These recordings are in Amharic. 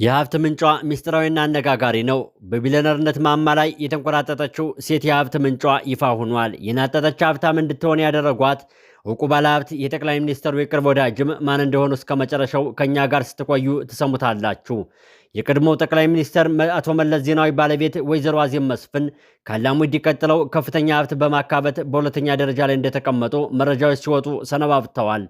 የሀብት ምንጯ ሚስጥራዊና አነጋጋሪ ነው። በቢሊዮነርነት ማማ ላይ የተንቆራጠጠችው ሴት የሀብት ምንጯ ይፋ ሆኗል። የናጠጠች ሀብታም እንድትሆን ያደረጓት እውቁ ባለሀብት የጠቅላይ ሚኒስትሩ የቅርብ ወዳጅም ማን እንደሆኑ እስከ መጨረሻው ከእኛ ጋር ስትቆዩ ትሰሙታላችሁ። የቀድሞው ጠቅላይ ሚኒስትር አቶ መለስ ዜናዊ ባለቤት ወይዘሮ አዜብ መስፍን ከአላሙዲ ቀጥለው ከፍተኛ ሀብት በማካበት በሁለተኛ ደረጃ ላይ እንደተቀመጡ መረጃዎች ሲወጡ ሰነባብተዋል።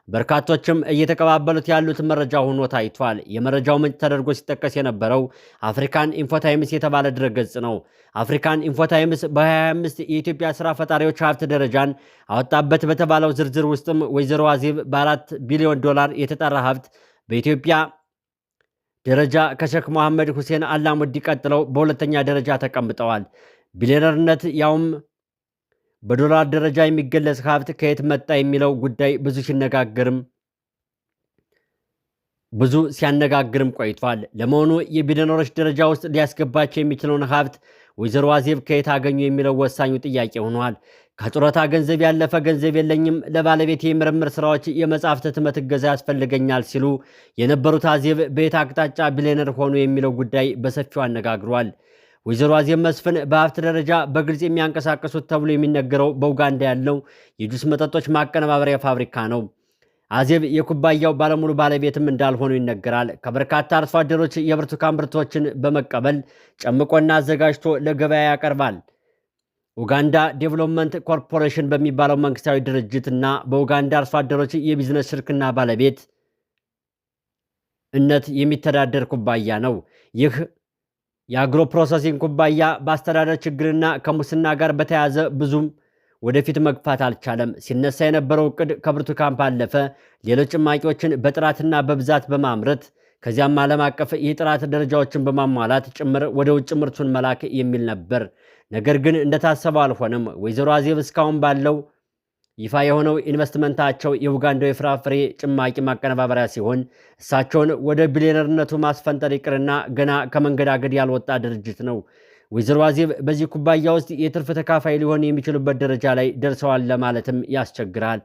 በርካቶችም እየተቀባበሉት ያሉት መረጃ ሆኖ ታይቷል። የመረጃው ምንጭ ተደርጎ ሲጠቀስ የነበረው አፍሪካን ኢንፎታይምስ የተባለ ድረገጽ ነው። አፍሪካን ኢንፎታይምስ በ25 የኢትዮጵያ ስራ ፈጣሪዎች ሀብት ደረጃን አወጣበት በተባለው ዝርዝር ውስጥም ወይዘሮ አዜብ በ4 ቢሊዮን ዶላር የተጣራ ሀብት በኢትዮጵያ ደረጃ ከሼክ መሐመድ ሁሴን አላሙዲ ቀጥለው በሁለተኛ ደረጃ ተቀምጠዋል። ቢሊዮነርነት ያውም በዶላር ደረጃ የሚገለጽ ሀብት ከየት መጣ የሚለው ጉዳይ ብዙ ሲያነጋግርም ቆይቷል። ለመሆኑ የቢሊዮነሮች ደረጃ ውስጥ ሊያስገባቸው የሚችለውን ሀብት ወይዘሮ አዜብ ከየት አገኙ የሚለው ወሳኙ ጥያቄ ሆኗል። ከጡረታ ገንዘብ ያለፈ ገንዘብ የለኝም፣ ለባለቤቴ የምርምር ስራዎች የመጽሐፍት ህትመት እገዛ ያስፈልገኛል ሲሉ የነበሩት አዜብ በየት አቅጣጫ ቢሊዮነር ሆኑ የሚለው ጉዳይ በሰፊው አነጋግሯል። ወይዘሮ አዜብ መስፍን በሀብት ደረጃ በግልጽ የሚያንቀሳቅሱት ተብሎ የሚነገረው በኡጋንዳ ያለው የጁስ መጠጦች ማቀነባበሪያ ፋብሪካ ነው። አዜብ የኩባንያው ባለሙሉ ባለቤትም እንዳልሆኑ ይነገራል። ከበርካታ አርሶ አደሮች የብርቱካን ምርቶችን በመቀበል ጨምቆና አዘጋጅቶ ለገበያ ያቀርባል። ኡጋንዳ ዴቨሎፕመንት ኮርፖሬሽን በሚባለው መንግስታዊ ድርጅት እና በኡጋንዳ አርሶ አደሮች የቢዝነስ ሽርክና ባለቤት እነት የሚተዳደር ኩባንያ ነው። ይህ የ agro processing ኩባንያ በአስተዳደር ችግርና ከሙስና ጋር በተያያዘ ብዙም ወደፊት መግፋት አልቻለም። ሲነሳ የነበረው እቅድ ከብርቱካን ባለፈ ሌሎች ጭማቂዎችን በጥራትና በብዛት በማምረት ከዚያም ዓለም አቀፍ የጥራት ደረጃዎችን በማሟላት ጭምር ወደ ውጭ ምርቱን መላክ የሚል ነበር። ነገር ግን እንደታሰበው አልሆነም። ወይዘሮ አዜብ እስካሁን ባለው ይፋ የሆነው ኢንቨስትመንታቸው የኡጋንዳው የፍራፍሬ ጭማቂ ማቀነባበሪያ ሲሆን፣ እሳቸውን ወደ ቢሊዮነርነቱ ማስፈንጠር ይቅርና ገና ከመንገዳገድ ያልወጣ ድርጅት ነው። ወይዘሮ አዜብ በዚህ ኩባንያ ውስጥ የትርፍ ተካፋይ ሊሆን የሚችሉበት ደረጃ ላይ ደርሰዋል ለማለትም ያስቸግራል።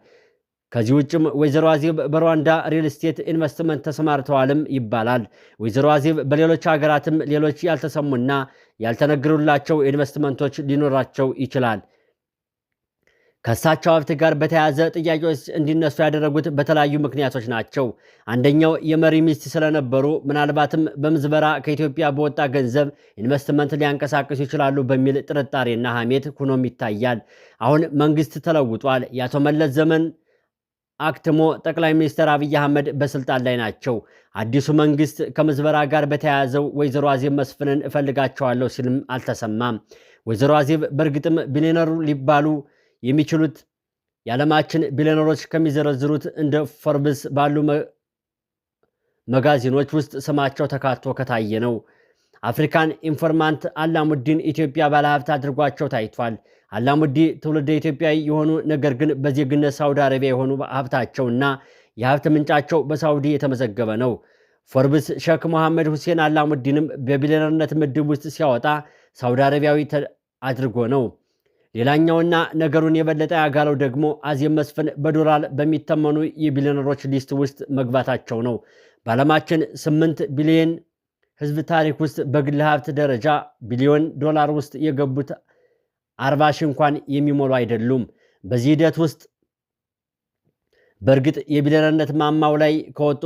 ከዚህ ውጭም ወይዘሮ አዜብ በሩዋንዳ ሪል ስቴት ኢንቨስትመንት ተሰማርተዋልም ይባላል። ወይዘሮ አዜብ በሌሎች ሀገራትም ሌሎች ያልተሰሙና ያልተነገሩላቸው ኢንቨስትመንቶች ሊኖራቸው ይችላል። ከእሳቸው ሀብት ጋር በተያያዘ ጥያቄዎች እንዲነሱ ያደረጉት በተለያዩ ምክንያቶች ናቸው። አንደኛው የመሪ ሚስት ስለነበሩ ምናልባትም በምዝበራ ከኢትዮጵያ በወጣ ገንዘብ ኢንቨስትመንት ሊያንቀሳቅሱ ይችላሉ በሚል ጥርጣሬና ሐሜት ሆኖም ይታያል። አሁን መንግስት ተለውጧል። የአቶ መለስ ዘመን አክትሞ ጠቅላይ ሚኒስትር አብይ አህመድ በስልጣን ላይ ናቸው። አዲሱ መንግስት ከምዝበራ ጋር በተያያዘው ወይዘሮ አዜብ መስፍንን እፈልጋቸዋለሁ ሲልም አልተሰማም። ወይዘሮ አዜብ በእርግጥም ቢሊዮነሩ ሊባሉ የሚችሉት የዓለማችን ቢሊዮነሮች ከሚዘረዝሩት እንደ ፎርብስ ባሉ መጋዚኖች ውስጥ ስማቸው ተካቶ ከታየ ነው። አፍሪካን ኢንፎርማንት አላሙዲን ኢትዮጵያ ባለሀብት አድርጓቸው ታይቷል። አላሙዲ ትውልደ ኢትዮጵያዊ የሆኑ ነገር ግን በዜግነት ሳውዲ አረቢያ የሆኑ ሀብታቸውና የሀብት ምንጫቸው በሳውዲ የተመዘገበ ነው። ፎርብስ ሼክ መሐመድ ሁሴን አላሙዲንም በቢሊዮነርነት ምድብ ውስጥ ሲያወጣ ሳውዲ አረቢያዊ አድርጎ ነው። ሌላኛውና ነገሩን የበለጠ ያጋለው ደግሞ አዜብ መስፍን በዶላር በሚተመኑ የቢሊዮነሮች list ውስጥ መግባታቸው ነው። በዓለማችን 8 ቢሊዮን ሕዝብ ታሪክ ውስጥ በግል ሀብት ደረጃ ቢሊዮን ዶላር ውስጥ የገቡት 40,000 እንኳን የሚሞሉ አይደሉም። በዚህ ሂደት ውስጥ በእርግጥ የቢሊዮነርነት ማማው ላይ ከወጡ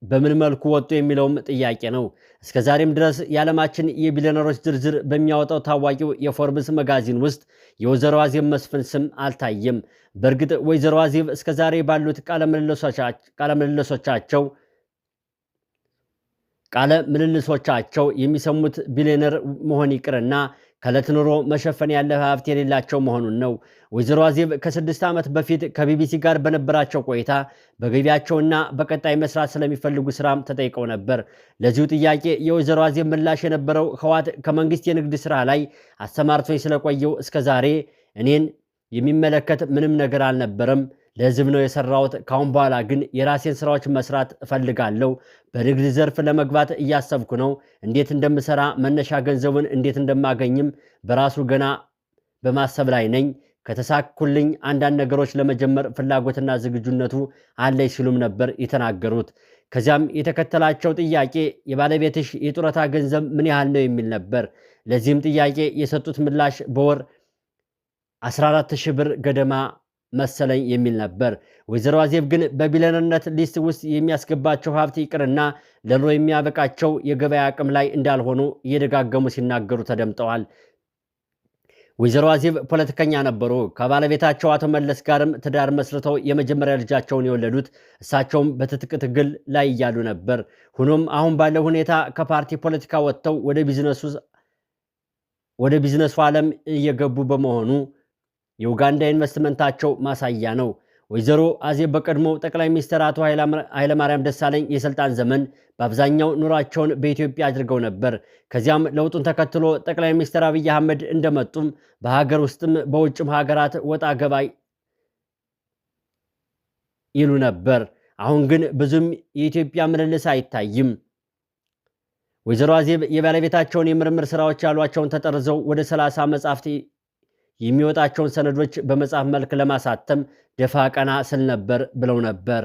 በምን መልኩ ወጡ የሚለውም ጥያቄ ነው። እስከ ዛሬም ድረስ የዓለማችን የቢሊዮነሮች ዝርዝር በሚያወጣው ታዋቂው የፎርብስ መጋዚን ውስጥ የወይዘሮ አዜብ መስፍን ስም አልታየም። በእርግጥ ወይዘሮ አዜብ እስከ ዛሬ ባሉት ቃለ ምልልሶቻቸው የሚሰሙት ቢሊዮነር መሆን ይቅርና ከዕለት ኑሮ መሸፈን ያለፈ ሀብት የሌላቸው መሆኑን ነው። ወይዘሮ አዜብ ከ6 ዓመት በፊት ከቢቢሲ ጋር በነበራቸው ቆይታ በገቢያቸውና በቀጣይ መስራት ስለሚፈልጉ ስራም ተጠይቀው ነበር። ለዚሁ ጥያቄ የወይዘሮ አዜብ ምላሽ የነበረው ህወሓት ከመንግስት የንግድ ስራ ላይ አሰማርቶኝ ስለቆየው እስከ ዛሬ እኔን የሚመለከት ምንም ነገር አልነበረም። ለህዝብ ነው የሰራሁት። ካሁን በኋላ ግን የራሴን ስራዎች መስራት እፈልጋለሁ። በንግድ ዘርፍ ለመግባት እያሰብኩ ነው። እንዴት እንደምሰራ፣ መነሻ ገንዘቡን እንዴት እንደማገኝም በራሱ ገና በማሰብ ላይ ነኝ። ከተሳኩልኝ አንዳንድ ነገሮች ለመጀመር ፍላጎትና ዝግጁነቱ አለኝ ሲሉም ነበር የተናገሩት። ከዚያም የተከተላቸው ጥያቄ የባለቤትሽ የጡረታ ገንዘብ ምን ያህል ነው የሚል ነበር። ለዚህም ጥያቄ የሰጡት ምላሽ በወር 14 ሺህ ብር ገደማ መሰለኝ የሚል ነበር። ወይዘሮ አዜብ ግን በቢሊዮነርነት list ውስጥ የሚያስገባቸው ሀብት ይቅርና ለኑሮ የሚያበቃቸው የገበያ አቅም ላይ እንዳልሆኑ እየደጋገሙ ሲናገሩ ተደምጠዋል። ወይዘሮ አዜብ ፖለቲከኛ ነበሩ። ከባለቤታቸው አቶ መለስ ጋርም ትዳር መስርተው የመጀመሪያ ልጃቸውን የወለዱት እሳቸውም በትጥቅ ትግል ላይ እያሉ ነበር። ሆኖም አሁን ባለው ሁኔታ ከፓርቲ ፖለቲካ ወጥተው ወደ ቢዝነሱ ዓለም እየገቡ በመሆኑ የኡጋንዳ ኢንቨስትመንታቸው ማሳያ ነው። ወይዘሮ አዜብ በቀድሞ ጠቅላይ ሚኒስትር አቶ ኃይለማርያም ደሳለኝ የስልጣን ዘመን በአብዛኛው ኑሯቸውን በኢትዮጵያ አድርገው ነበር። ከዚያም ለውጡን ተከትሎ ጠቅላይ ሚኒስትር አብይ አህመድ እንደመጡም በሀገር ውስጥም በውጭም ሀገራት ወጣ ገባ ይሉ ነበር። አሁን ግን ብዙም የኢትዮጵያ ምልልስ አይታይም። ወይዘሮ አዜብ የባለቤታቸውን የምርምር ስራዎች ያሏቸውን ተጠርዘው ወደ 30 መጻሕፍት የሚወጣቸውን ሰነዶች በመጽሐፍ መልክ ለማሳተም ደፋ ቀና ስል ነበር ብለው ነበር።